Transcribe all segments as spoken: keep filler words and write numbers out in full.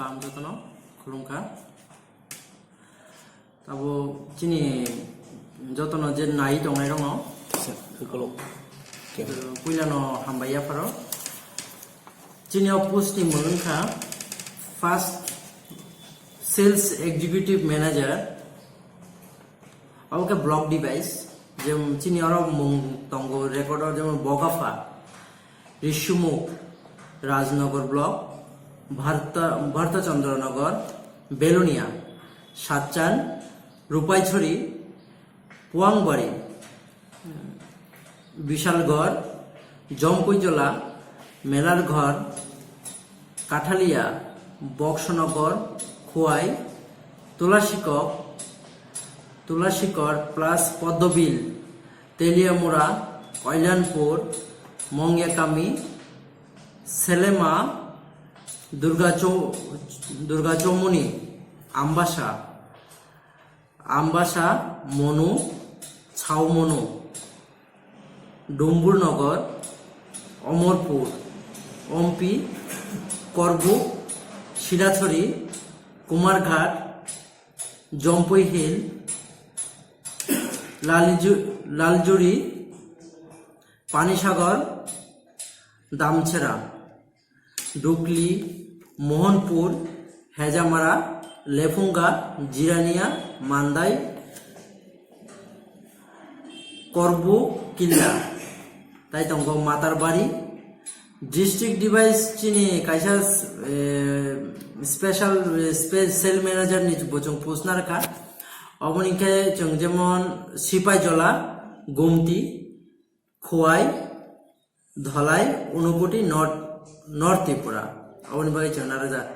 Ang jotono khulumkha. Abo chini jotono je nai tongnai rokno. Sir, ukolog. Puilano hambai yapharo. Chini o post ni mung wngkha first sales executive manager. Abo khe block device, jemon chini oro mung tongo record o, jemon Bogapha, Rishimukh, Rajnagar block, Bharta, Bharta Chandra Nagar, Belonia, Satchan, Rupaithori, Puangbari, Bishalgarh, Jompuijola, Melarghar, Kathalia, Boksonogor, Khowai, Tulasikok, Tulasikor plus Poddobil, Teliamura, Kalyanpur, Mongyakami, Selema, Durga Chau-, Durga Chaumoni, Ambasa, Ambasa, Monu, Chaumonu, Dumburnagar, Omorpur, Ompi, Korbuk, Silathori, Kumarghat, Jompui Hill, Laliju-, Laljuri, Panisagar, Damchera. Dukli, Mohanpur, Hejamara, Lephunga, Jirania, Mandai, Korbu, Killa. Tai tongo Matarbari. District device chini kaisa, eh, special, eh, spe-, sale manager ni bo chwng post narwkha. Oboni khe chwng jemon Sipaijola, Gumti, Khowai, Dholai, Unakoti, North, North Tripura. Aboni bagwi chwng narwkjak.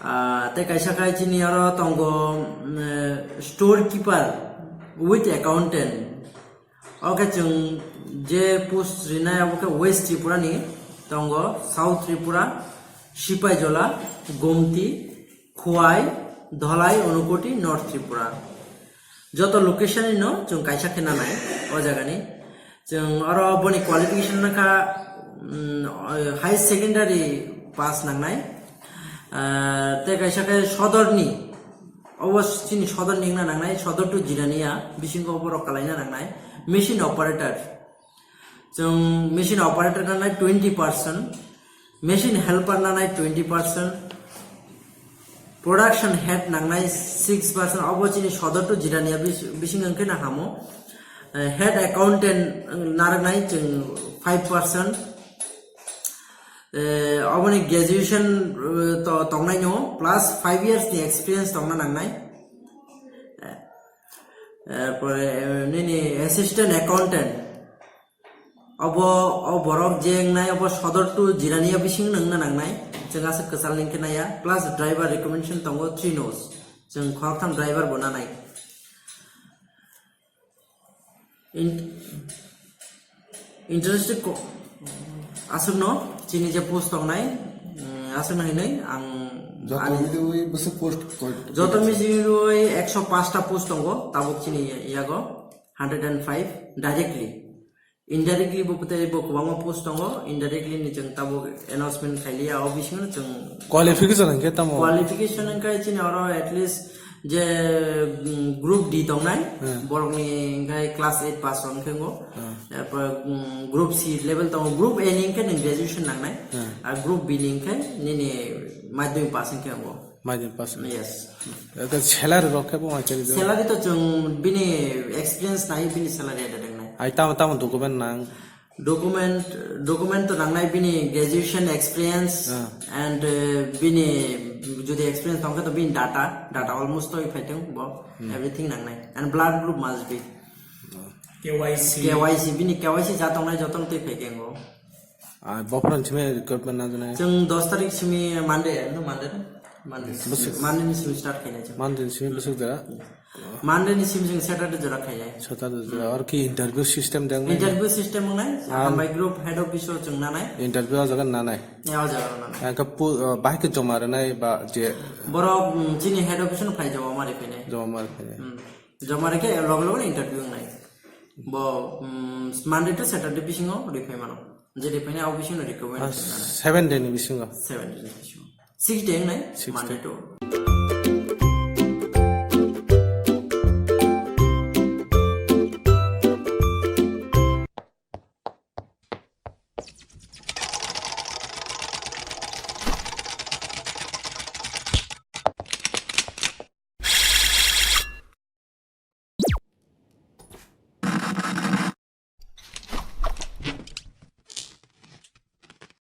Ah, tei kaisa khai chini oro tongo, mm, eh, storekeeper with accountant. Oke, chwng je post rinai abo khe West Tripura ni tongo, South Tripura, Sipaijola, Gomti, Khowai, Dholai, Unakoti, North Tripura. Joto location ni no chwng kaisa khe nanai o jaga ni. Chwng oro boni qualification wngkha, mm, high secondary pass nangnai. Ah, tei kaisa khe sodor ni, obo chini sodor ni wngna nangnai, sodor to Jirania bisingo borok kalaina nangnai. Machine operator. Chwng machine operator nangnai twenty percent, machine helper nangnai twenty percent, production head nangnai six percent, obo chini sodor to Jirania bis-, bising wngkhe na hamo. Eh, head accountant narwknai chwng five percent. Eh, oboni graduation, eh, to-, tongnai no plus five years ni experience tongna nangnai. Eh, erpore, eh, nini assistant accountant. Obo, o borok je wngnai, obo sodor to Jirania bising wngna nangnai. Chwng aswk kwchal ni wngkhe naiya. Plus driver recommendation tongo three nos. Chwng khoroktham driver bo nanai. In-, interested ko-, aswkno chini je post tongnai, mm, aswkno hinwi ang joto ani mithi wi bwswk post koi-, joto mithi wi ekso paanch ta post tongo, tabuk chini yago hundred and five directly. Indirectly bo kwtai bo kwbangma post tongo, indirectly ni chwng tabuk announcement khailiya, o bisingo chwng qualification hwnkhe tamo? Qualification hwnkhe chini oro at least je, mm, group D tongnai, hmm, borokni hwnkhe class eight pass rok hwnkhe ngo. Hmm. Erpor, mm, group C level tongo, group A ni hwnkhe nwng graduation nangnai, hmm, ar group B ni hwnkhe nini madhyamik pass hwnkhe ngo. Madhyamik pass. Yes. Eko salary rok khe bo mai chari do? Salary to chwng bini experience nai bini salary ada dengnai. Ai tamo tamo document nang? Document, document to nangnai bini graduation experience, ah, and, uh, bini jodi experience tongkhe to bini data, data almost to phai thung bo, hmm, everything nangnai. And blood group must be. K Y C. K Y C, bini K Y C ja tongnai joto twi phai khe ngo. Ah, bophron simi recruitment na jane? Chwng dos tarik simi Monday, no, Monday, no? Monday. Bwswk. Monday ni simi start khainai chwng. Monday ni simi bwswk jora? Monday ni simi chwng Saturday jora khainai. Saturday jora. Hmm. Or ki interview system dang nai? Interview system wngnai, ah, hambai group head office o chwng nanai. Interview o jaga nanai? Eh, o jaga nanai. Ang khe pu-, uh, bahai khe joma rwnai ba je? Borok, mm, chini head office no phai joma mari phainai. Joma mari phainai. Hmm. Joma rikhe loge loge interview wngnai. Bo, mm, Monday to Saturday bisingo rwi phai mano. Je rwi phainai abo bisingo recommend. Ah, khainai. Seven day ni bisingo? Seven day ni bisingo. Six day wngnai, Six Monday day. To